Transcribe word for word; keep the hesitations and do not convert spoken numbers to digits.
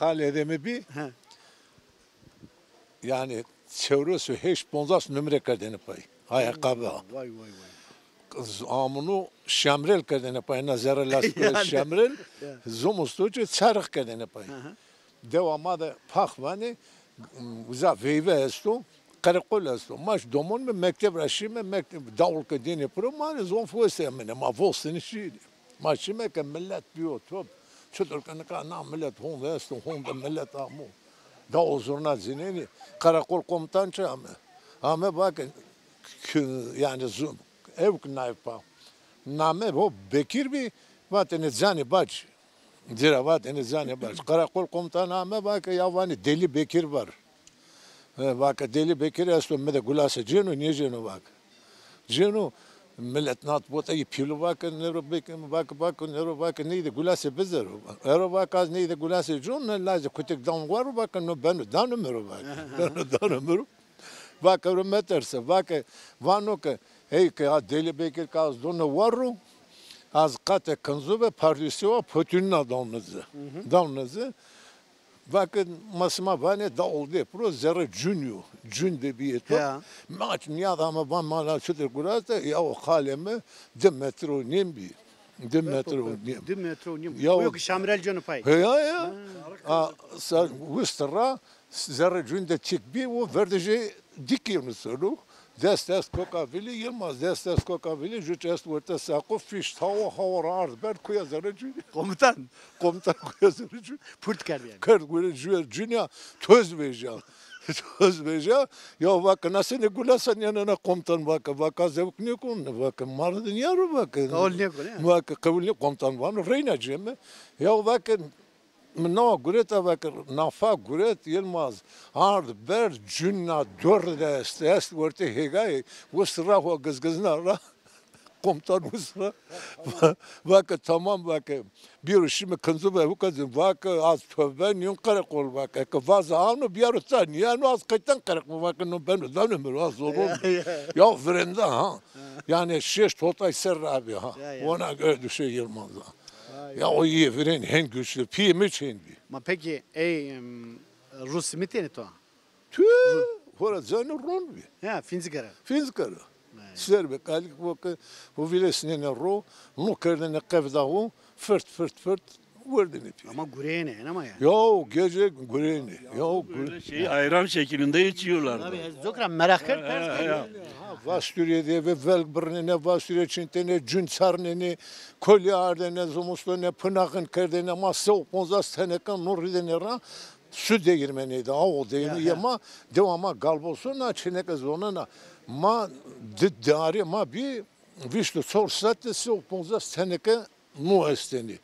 Halê de mi bî. He. Yanî çewres û heşt ponzas numre kerdêne pay. Ayakkabı. Vay, vay, vay. Amûno şemrel kerdêne pay. Na zerre lastikê şemrel. Ya. Zomistû çi çarix kerdêne pay. Hı hı. Dewa ma de Pax vanê, uza veyve esto, qereqol esto. Ma jî domon mi mekteb ra şîme, mekteb dawul ke dêne piro, ma rê zof wes emine, ma vostinî şîrî. Ma şîme ke milet bîyo top. Çitur ke nika na milet honde esto, honde milet amo. Dawul zurna cinênî, qereqol komutan çi ame? Ame vake, kü-, yanî zu-, ewk nayê pa. Name ho Bekir bî, vatêne Canê Bac. Ci ra vatêne Canê Bac. Qereqol komutan ame vake ya vanê Delî Bekir var. E, vake Delî Bekir esto, mi de gulasê cêno, nêcêno vake. Cêno, milet nat bota yê pîlo vake, nêro Bekir, vake, vake, nêro vake, ney de gulasê bizero. Ero vake, az ney de gulasê con, ne lazê kutik dan waro, vake, no beno dano mi ro vake. Beno dano mi ro. Vake ro meterse, vake, vano ke, hey ke ha Delî Bekir ke az done war ro, az qate kinzu ve pardusê wa potînina dawne ci. Dawne ci. Vake ma sima vanê dawul de piro zerre cun yo. Cun de bîyê to. Ya. Ma çi nîyad ame van ma la çitur gurate, ya o xalê mi di metre û nîm bî. Di metre û nîm. Di metre û nîm. Ya o yo ki şamrel ceno pay. He, ya, ya. Ha. A, sa, wist ra, zerre cun de çik bî, o verdejê dikê mi seno. Dest est koka vilî, Yilmaz dest est koka vilî, juç est werte saqo, fîş tawo, hawo ra ard berd, kuya zerre cun. Komutan. Komutan kuya zerre cun. Purt kerd yanî. Kerd gure cun, cun ya, toz vejya. Toz vejya. Ya vake, na senî gulasen yanena komutan vake, vake, zewk nêkon, vake, ma rê de nîyaro vake. Qewul nêkon, ya. Vake, qewul nê, komutan vano, reyna ceme. Ya vake, mi nawa guret a vake, nafa guret, Yilmaz ard berd, cun na dor de est, est wertê hêgayê, wist ra ho gizgizna ra. Komutan wist ra. Va-, vake tamam vake. Bîro şîme kinzu ve huka zin. Vake az tövbe nîyon qereqol vake. Ke vaze ano bîyaro ça, nîyano az qeyten qereqol vake, no beno dano mi ro, az zorun. Ya, ya. Ya virênda ha. Ha. Yanî şeş totay ser ra bî ha. Ya, ya. Ona göre düşe Yilmaz ha. Vay. Ya o yê virên hên güçlü. Pîyê mi çi hên bî. Ma peki ey, em, ro simitêne to? Tü, hora canî ron bî. Ya, fînzike ra. Fînzike ra. Vay. Ser be kalik bo ke, ho vîresnêne ro, no kerdêne qevda ho, firt, firt, firt, werdêne pî. Ama gureyêne, ama ya. Ya, gece gureyêne. Ya, gure- Böyle şey, ayran şeklinde içiyorlardı. Abi, ez zokra merak kerd. Ha, ha, ha. Ha, vastûrê de ve velg birnêne, vastûrê çintêne, cun çarnêne, kolî ardêne, zomistone, pinaxin kerdêne, ma se û ponzas teneke no ridêne ra, su değirmeniydi, awo değirmeni. Ya, ya. Yê ma, dewa ma Galbosona, çineke zonena. Ma di, diarê ma bî, vîst û çor saete se û ponzas teneke no estêne.